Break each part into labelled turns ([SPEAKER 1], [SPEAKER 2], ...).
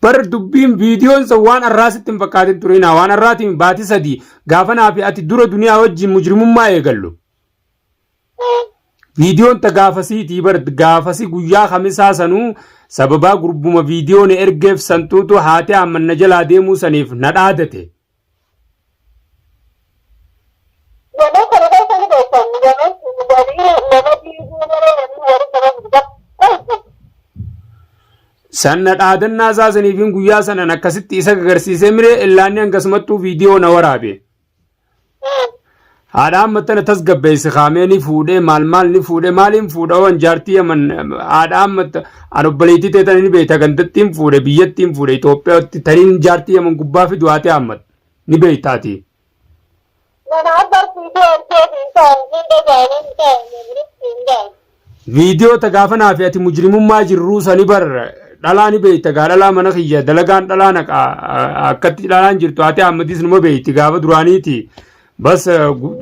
[SPEAKER 1] Bar dubbiin viidiyoon san waan arraa sitti hin fakkaatin turinaa waan arraatiin baati 3 gaafa naa fi ati dura duniyaa wajjin mujrimummaa eegallu. Viidiyoon ta gaafasiitii bar gaafasi guyyaa kamisaa sanuu sababaa gurbuma viidiyoo na ergeef santuutu haati amman na jalaa deemuu saniif na dhaadate.
[SPEAKER 2] Yeroo kana keessa ni beektan yeroo walii nama diiguu malee walii walii nama guddaa.
[SPEAKER 1] San na dhaadannaa isaa saniifin guyyaa sanan akkasitti isa gagarsiisee miree illaanni hangasumattuu viidiyoo na waraabe. Haadha amma tana tasgabbeessi kaamee ni fuudhee maal maal ni fuudhee maaliin fuudha waan jaartii yaman haadha amma an obboleettii ta'e tana ni beekta gandattiin fuudhe biyyattiin fuudhe Itoophiyaatti taniin jaartii yaman gubbaa fidu haati amma ni beektaati.
[SPEAKER 2] Nama abbaa fiidee ergee hin ta'u hunda gaarii hin ta'u namni hin ta'u.
[SPEAKER 1] Viidiyoo ta gaafa naa fi ati mujrimummaa jirruu sani bar dhalaa ni beekta gaa dhalaa mana kiyya dalagaan dhalaa naqa akkatti dhalaan jirtu haati Ahmadis numa beekti gaafa duraaniiti. Bas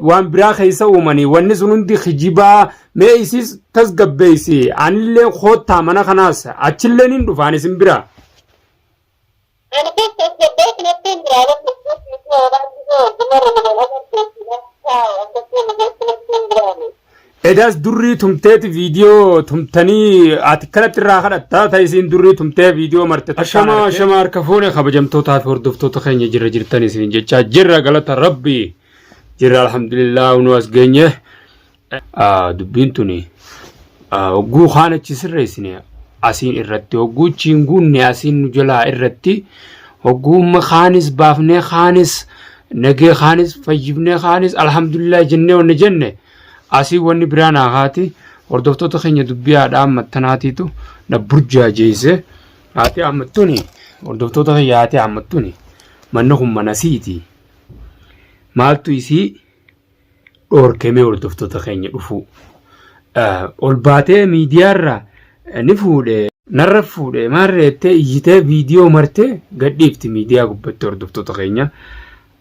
[SPEAKER 1] waan biraa keessa uumanii wanni sun hundi kijibaa mee isiis tasgabbeessi anillee koottaa mana kanaas achillee nin dhufa ani isin bira.
[SPEAKER 2] Ani kun tasgabbeessi natti hin jira bakka itti waan dhibee ogummaa nama agarsiisu natti taa'u akkasii natti hin jiraame.
[SPEAKER 1] Edaas durrii tumteeti viidiyoo tumtanii ati kanatti irraa kadhatta ta isiin durrii tumtee viidiyoo marte takkaan Ashamaa argee. ashamaa harka fuune kabajamtootaa fi hordoftoota keenya jirra jirtan isin jechaa jirra galata rabbi jirra alhamdulillah nu as geenye. Dubbiin tuni hogguu kaan achi sirreessine asiin irratti hogguu achi hin guunne asiin nu jalaa irratti hogguu kaanis baafnee kaanis nagee kaanis fayyifnee kaanis alhamdulillah jennee wanni jenne asii wanni biraa naa haati hordoftoota keenya dubbii haadha ammattanaatiitu na burjaajeesse haati ammattuni hordoftoota keenya haati ammattuni manni kun mana siiti maaltu isii dhoorkemee hordoftoota keenya dhufuu. Ol baatee miidiyaarra ni fuudhe narra fuudhe maarreettee iyyitee viidiyoo martee gadhiifti miidiyaa gubbatti hordoftoota keenya.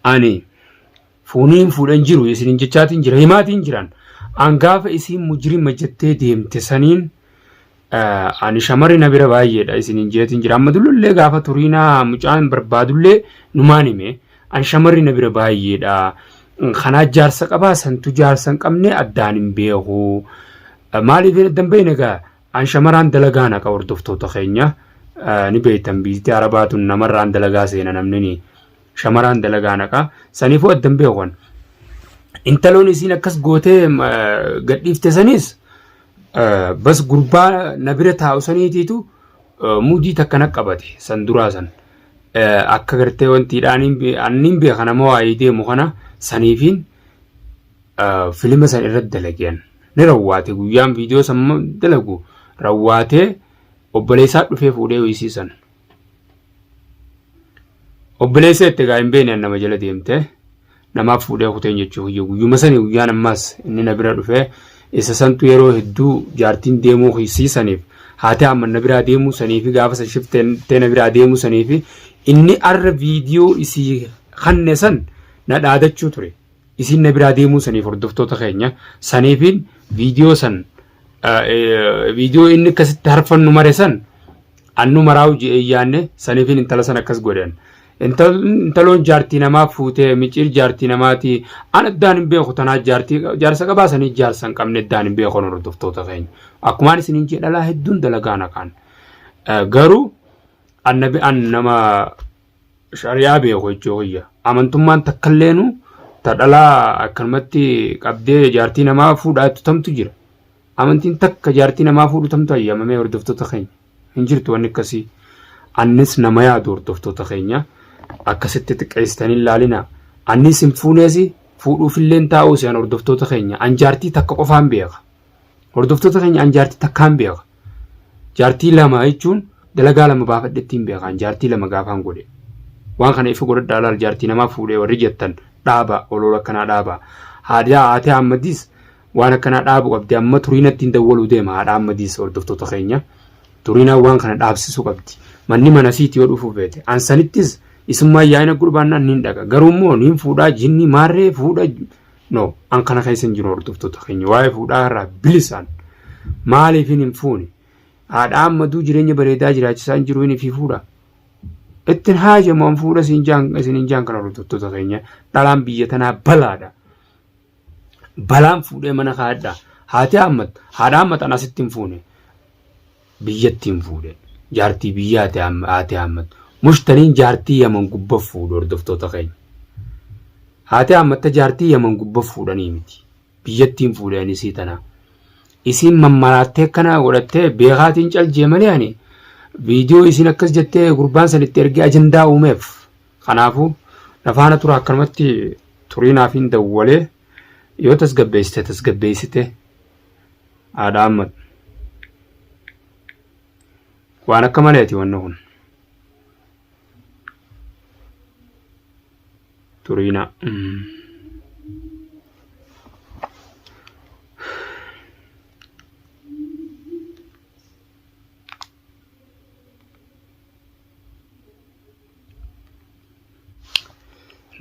[SPEAKER 1] Ani fuuniin fuudhan jiru isinin jechaatiin jira himaatiin jiran. An gaafa isiin mujrima jettee deemte saniin Ani shamarri na bira baay'eedha isiniin jeetiin jira. Amma dullullee gaafa turiinaa mucaan barbaadullee numaan hime. Ani shamarri na bira baay'eedha. Kanaa jaarsa qabaa santu jaarsa hin qabne addaan hin beeku. Maaliif hin addan beekne egaa an shamaraan dalagaa naqa hordoftoota keenya. Ni beektan biitti arabaa tun namarraan dalagaa seena namni ni. Shamaraan dalagaa naqa. Saniifuu addan beeku an. Intaloon isiin akkas gootee gadhiifte saniis Bas gurbaa na bira taa'u saniitiitu mudii takka na qabate san duraa san akka gartee wantiidhaan anniin beeka nama waa'ee deemu kana saniifiin filima san irratti dalageen ni rawwaate guyyaan viidiyoo san dalagu rawwaatee obboleessaa dhufee fuudhee wiisii san. Obboleessa itti egaa hin beekne nama jala deemte namaaf fuudhee kuteen jechuu kiyya guyyuma sani guyyaan ammaas inni na bira dhufee isa santu yeroo hedduu jaartiin deemuu siisaniif haati amma na biraa deemuu saniifi gaafa san shiftee na biraa deemuu saniifi inni arra viidiyoo isii kanne san na dhaadachuu ture isiin na biraa deemuu saniif hordoftoota keenya saniifiin viidiyoo san viidiyoo inni akkasitti harfannu mare san annu maraa'u je'ee yaanne saniifin intala san akkas godhan. Intaloon jaartii namaa fuutee miciir jaartii namaati an addaan hin beeku tanaa jaartii jaarsa qabaa sanii jaarsa hin qabne addaan hin beeku hordoftoota keenya. Akkumaan isiniin jee dhalaa hedduun dalagaa naqaan. Garuu annabi an nama shari'aa beeku jechuu kiyya. Amantummaan takkalleenu ta dhalaa akkanumatti qabdee jaartii namaa fuudhaa itti tamtu jira. Amantiin takka jaartii namaa fuudhu tamtu hayyamamee hordoftoota keenya. Hin jirtu wanni akkasii. Annis nama yaadu hordoftoota keenya akkasitti xiqqeessitanii ilaalina. Annis hin fuuneesi fuudhuufillee taa'uu si'an hordoftoota keenya. An jaartii takka qofaan beeka. Hordoftoota keenya an jaartii takkaan beeka. Jaartii lama jechuun dalagaa lama baafadhetti hin beekaan jaartii lama gaafaan godhe. Waan kana ifa godhadhaa laal jaartii namaa fuudhee warri jettan dhaaba olola akkanaa dhaaba. Haadha haati Ahmadis waan akkanaa dhaabu qabdi amma turiinatti hin dawwaluu deema haadha Ahmadis hordoftoota keenya. Turiinaan waan kana dhaabsisuu qabdi. Manni mana siiti yoo dhufuu feete. An sanittis isummaan yaa'ina godhu niin dhaqa. Garuu immoo niin fuudhaa jinni maarree fuudha No, an kana keessa hin jiru hordoftoota keenya. Waa'ee fuudhaa irraa bilisaan. Maaliif hin fuune? Haadha ammaduu jireenya bareedaa jiraachisaa hin jiru inni fi fuudha. Ittiin haajamu an fuudha isin jaan isin hin jaan kana hordoftoota keenya dhalaan biyya tanaa balaadha. Balaan fuudhee mana kaa'adha. Haati Ahmad haadha Ahmad an asitti hin fuune biyyatti hin fuudhe. Jaartii biyyaati haati Ahmad. Mushtariin jaartii Yaman gubba fuudhu hordoftoota keenya. Haati Ahmad ta jaartii Yaman gubba fuudhanii miti. Biyyatti hin fuudhe ani isii tana. Isiin mammaraattee akkana godhattee beekaatiin caljee malee ani viidiyoo isiin akkas jettee gurbaan san itti ergee ajandaa uumeef. Kanaafuu nafaana tura akkanumatti turiinaaf hin dawwalee yoo tasgabbeessite tasgabbeessite haadha Ahmad. Waan akka maleeti wanni kun. Turiinaa.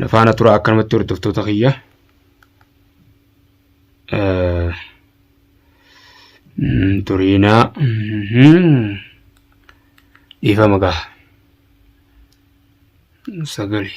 [SPEAKER 1] Nafaana tura akkanumatti hordoftoota kiyya. Turiinaa. Dhiifama gaa. Sagali.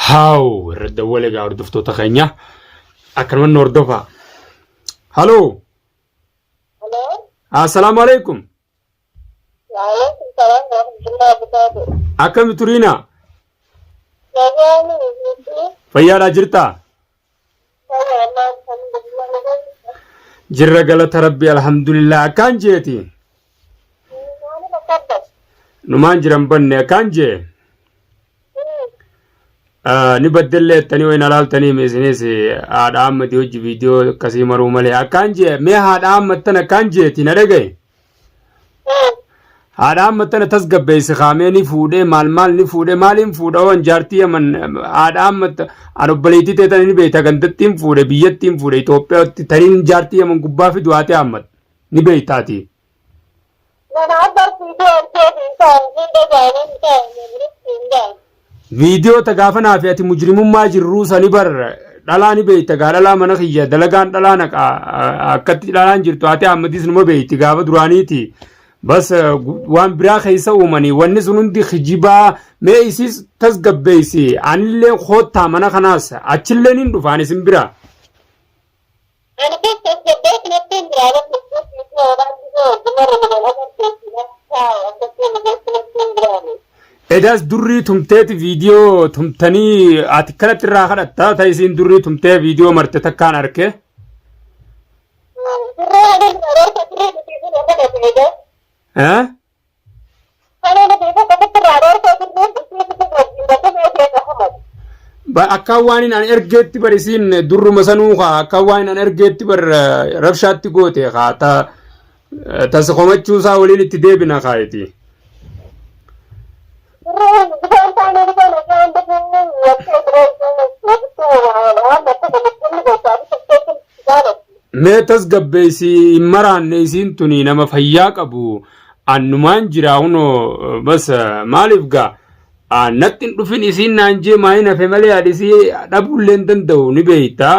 [SPEAKER 1] Haaw irra dawwale egaa hordoftoota keenya akkanuma nu hordofaa. Haloo.
[SPEAKER 2] Hello?
[SPEAKER 1] Assalaamu alaikum.
[SPEAKER 2] Waalaikum salaam warahmatullahi wabarakatuh.
[SPEAKER 1] Akkami turiina?
[SPEAKER 2] Nagaan jirtu.
[SPEAKER 1] Fayyaadhaa jirtaa?
[SPEAKER 2] Fayyaa alhamdulillah.
[SPEAKER 1] Jirra galata rabbi alhamdulillah akkaan jeeti.
[SPEAKER 2] Maali bakka
[SPEAKER 1] Numaan jiran banne akkaan jee. Ni baddellee jettanii wayin alaaltanii isinis haadha Ahmadi hojii viidiyoo akkasii maruu malee akkaan jee mee haadha Ahmad tana akkaan jeeti na dhagaye. Haadha Ahmad tana tasgabbeessi kaamee ni fuudhee maal maal ni fuudhee maaliin fuudha waan jaartii yaman haadha Ahmad an obboleettii ta'e tana ni beekta gandattiin fuudhe biyyattiin fuudhe Itoophiyaatti taniin jaartii yaman gubbaa fidu haati Ahmad ni beektaati. Viidiyoo ta gaafa naa fi ati mujrimummaa jirruu sani bar dhalaa ni beekta gaa dhalaa mana kiyya dalagaan dhalaa naqa akkatti dhalaan jirtu haati Ahmadis numa beekti gaafa duraaniiti. Bas waan biraa keessa uumanii wanni sun hundi kijibaa mee isiis tasgabbeessi anillee koottaa mana kanaas achillee nin dhufa ani isin bira.
[SPEAKER 2] Ani kun tasgabbeessi natti hin jiraatu
[SPEAKER 1] Edaas durrii tumteeti viidiyoo tumtanii ati kanatti irraa kadhatta ta isiin durrii tumtee viidiyoo marte takkaan arke. Eh? Akka waan hin an ergeetti bar isiin durruma sanuu kaa akka waan hin an ergeetti bar rabshaatti goote kaa ta tasa komachuu isaa waliin itti deebina kaayiti. Mee tasgabbeessi hin maraanne isiin tuni nama fayyaa qabu annumaan jira kunoo bas maaliif gaa natti hin dhufin isiin naan jee maayin hafe malee adhisii dhabuullee hin danda'u ni beekta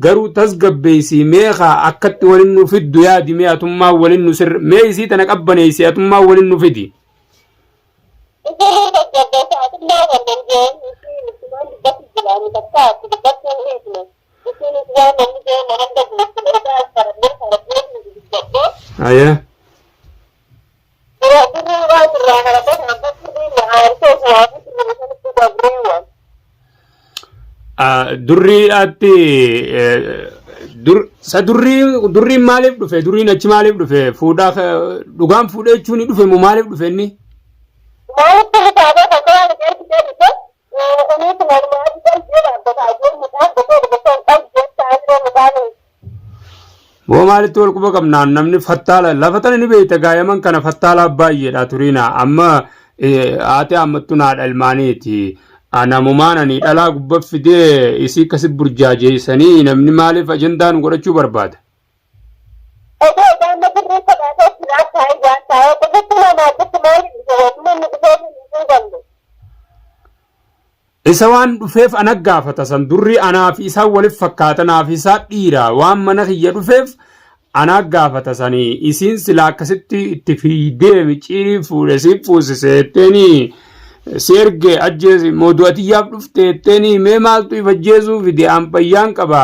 [SPEAKER 1] garuu tasgabbeessi mee kaa akkatti walin nu fiddu yaadi mee atummaa walin nu sirri mee isii tana qabbaneessi atummaa walin nu fidi. Ayee. Durriidhaatti dur sa durrii durriin maaliif dhufe durriin achi maaliif dhufe fuudhaa dhugaan fuudhee jechuun ni dhufe moo maaliif dhufe inni? Boo maalitti wal quba qabnaan namni fattaala lafa tana ni beekta gaayaman kana fattaalaa baay'eedha turiina amma haati ammattuun haadha ilmaaniiti. Anamumaan ani dhalaa gubba fidee isii akkasi burjaajeessanii namni maaliif ajandaa nu godhachuu barbaada?
[SPEAKER 2] Osoo isaan na birrii sodaatee silaa taa'ee waan taa'ee qofitti namaa jetti maaliif dhufe namni dhufee hin qabne.
[SPEAKER 1] Isa waan dhufeef ana gaafata san durri anaa fi isaan walif fakkaata naaf isaa dhiira waan mana kiyya dhufeef anaa gaafata sani isiin silaa akkasitti itti fiidee micciirii fuudhe si fuusise jetteeni si erge ajjeesi moodu'a tiyyaaf dhufte jetteeni mee maaltu if ajjeesuu fide an fayyaan qaba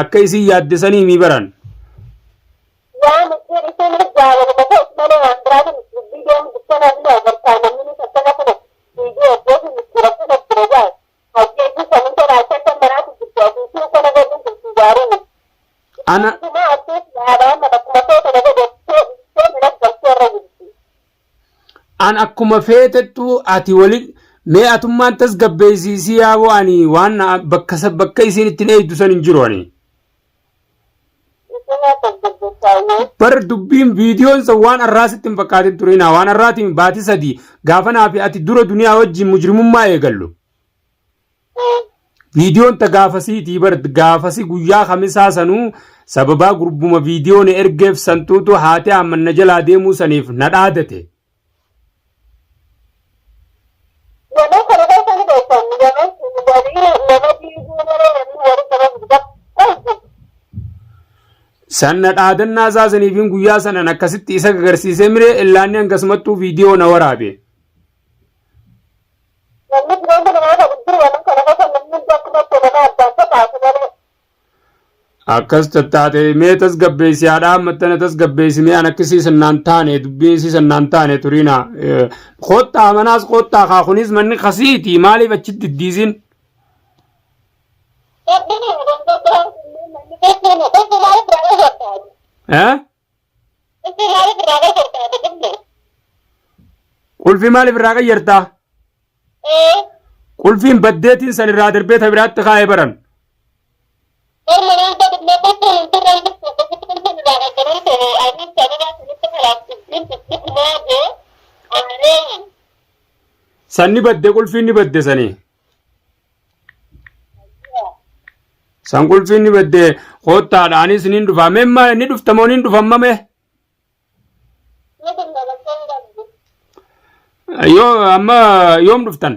[SPEAKER 1] akka isiin yaadde sanii mii baran.
[SPEAKER 2] Yaa micciir isiinis jaalaluma ta'us malee waan biraatiin dubbii deemu dukkanaa hin agartaa namni akkana kana fiigee abbootiin itti rakkina jira jaa hayyee isii sanin tana akka manaatti jirtu asiisii kana godhin jirti gaarii miti.
[SPEAKER 1] Ana
[SPEAKER 2] Isimaa asiis yaadaan bakkuma feete na godhe dhiistee mana galchee irra jirti.
[SPEAKER 1] An akkuma feetettu ati wali mee atummaan tasgabbeessiisii yaaboo ani waan bakka bakka isiin ittiin eegdu san hin jiru ani. Bar dubbiin viidiyoon san waan arraa sitti hin fakkaatin turinaa waan arraatiin baati sadii gaafa naa fi ati dura duniyaa wajjin mujrimummaa eegallu. Viidiyoon ta gaafasiitii bar gaafasi guyyaa kamisaa sanuu sababaa gurbuma viidiyoon ergeef santuutu haati amman na jalaa deemuu saniif na dhaadate.
[SPEAKER 2] Yeroo kana keessa ni beekan yeroo walii nama diiguu malee namni walii nama guddaa.
[SPEAKER 1] Sanna dhaadannaa isaa saniifin guyyaa sanan akkasitti isa agarsiisee miree illaanni hangasumattuu viidiyoo na waraabe.
[SPEAKER 2] Namni jireenya namaa kan jiru waan kana keessa namni hundi akkuma itti nama addaan facaasu malee.
[SPEAKER 1] Akkas tattaate mee tasgabbeessi haadha ammattana tasgabbeessi mee an akkasii sannaan taane dubbiin isii sannaan taane turiina kottaa manaas kottaa kaa kunis manni kasiiti maaliif achi diddiisin. Eh? Qulfii maaliif irraa qayyartaa? Qulfiin baddeetiin san irraa darbee ta biraatti kaa'ee baran. Sanni badde qulfiin ni badde sanii. San qulfiin ni badde koottaadha anis niin dhufa. Mee ni dhufta moo niin dhufa amma mee? Yoo amma yoom dhuftan?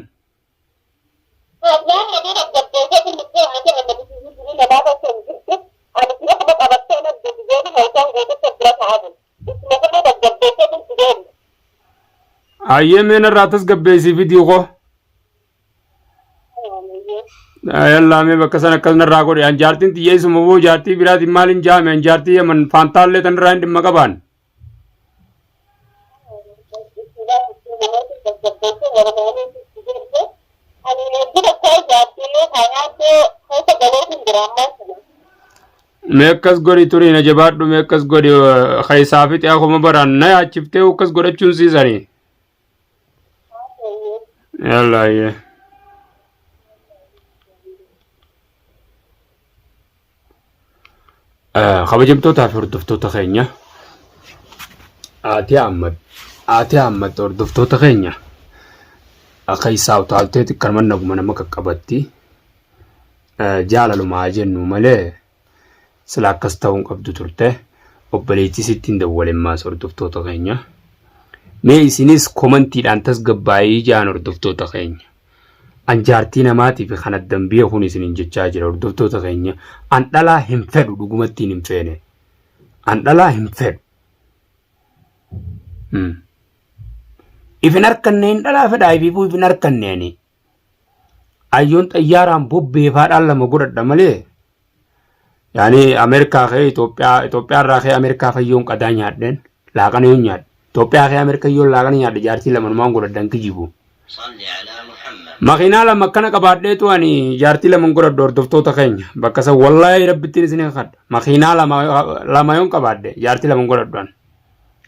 [SPEAKER 1] Hayyee mee narraa tasgabbeessii fidii koo. Yallaa mee bakka sana akkas narraa godhe an jaartiin tiyya isuma boo jaartii biraatiin maal hin jaame an jaartii yaman faantaallee tanarraa hin dhimma qabaan. Mee akkas godhi turii na jabaadhu mee akkas godhi keessaa fixe akkuma baraan na yaachiftee akkas godhachuun siisanii. Yalla ayyee. Kabajamtootaa fi hordoftoota keenya Ati Ahmad Ati Ahmad hordoftoota keenya akka isaa utaalteeti kanuma naguma nama qaqqabatti jaalalumaa jennu malee Sila akkas ta'uu hin qabdu turte. Obboleettii sitti hin dawwalen maas hordoftoota keenya. Mee isinis komantiidhaan tasgabbaa'ii ja'an hordoftoota keenya. An jaartii namaatii fi kan addan beekuun isinin jechaa jira hordoftoota keenya. An dhalaa hin fedhu dhugumattiin hin feene. An dhalaa hin fedhu. If hin harkanne hin dhalaa fedhaa ifiifuu if hin harkanne ani. Ayyoon xayyaaraan bobbeefaadhaan lama godhadha malee yaani Ameerikaa kee Itoophiyaa Itoophiyaa irraa kee Ameerikaa fayyoon qadaa nyaadheen laaqana yoon nyaadhe Itoophiyaa kee Ameerikaa yoon laaqana nyaadhe jaartii lama numaan godhadhan kijibu. Makiinaa lama akkana qabaadheetu ani jaartii lama hin godhadhu hordoftoota keenya bakka san wallaahi rabbittiin isin kadha makiinaa lama lama yoon qabaadhe jaartii lama hin godhadhu ani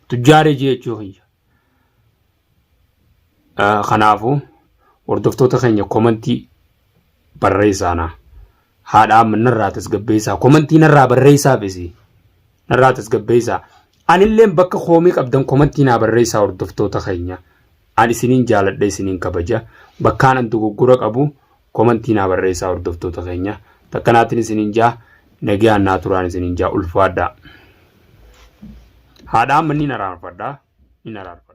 [SPEAKER 1] tujjaaree jechuu kiyya. Kanaafuu hordoftoota keenya komantii barreessaana. Haadha amma narraa tasgabbeessaa. Komantii narraa barreessaa fisi. Narraa tasgabbeessaa. Anilleen bakka koomii qabdan komantii naa barreessaa hordoftoota keenya. An isiniin jaaladha isiniin kabaja. Bakkaan an dogoggora qabu komantii naa barreessaa hordoftoota keenya. Takkanaatiin isiniin jaa nagayaan naa turaan isiniin jaa ulfaadhaa. Haadha amma niin araarfadha. Niin araarfadha.